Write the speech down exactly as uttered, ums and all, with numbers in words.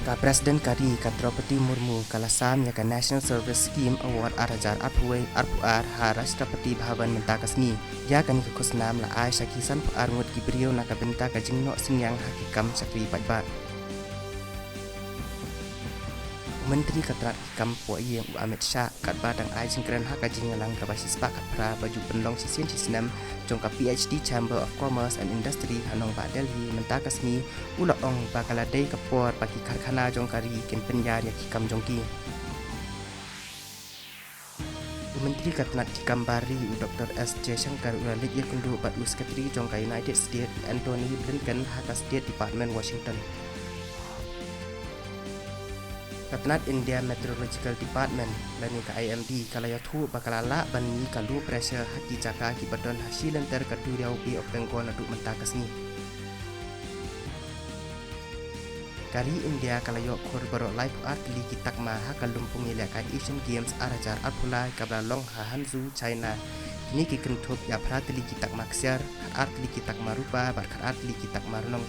Ka President ka ri ka Droupadi Murmu ka la sam ïa ka National Service Scheme Award ar hajar arphew wei arphew ar ha Rashtrapati Bhavan mynta ka sngi. Ïa kane ka khusnam la ai sha ki sanphew ar ngut ki briew na ka bynta ka jingnoh synñiang ha ki kam shakri paidbah. U Myntri ka tnat ki kam poh ïing u Amit Shah katba dang ai jingkren ha ka jingïalang kaba shispah khatphra ba ju pynlong shisien shi snem jong ka P H D Chamber of Commerce and Industry ha nongbah Delhi mynta ka sngi, u la ong ba ka la dei ka por ba ki karkhana jong ka ri kin pynïar ïa ki kam jong ki. U Myntri ka tnat ki kam bar ri u Doctor S Jaishankar u la leit ïakynduh bad u Secretary jong ka United States u Antony Blinken ha ka State Department, Washington. Ka tnat India Meteorological Department lane ka I M D ka la ïathuh ba ka la lah ban mih ka low pressure ha ki jaka kiba don ha shi lynter ka duriaw Bay of Bengal naduh mynta ka sngi. Ka ri India ka la ïoh khur baroh laiphew ar tylli ki takma ha ka lympung ïalehkai Asian Games ar hajar arphew lai kaba la long ha Hangzhou, China. Kine ki kynthup ïa phra tylli ki takma ksiar, khatar tylli ki takma rupa bad khatar tylli ki takma rnong.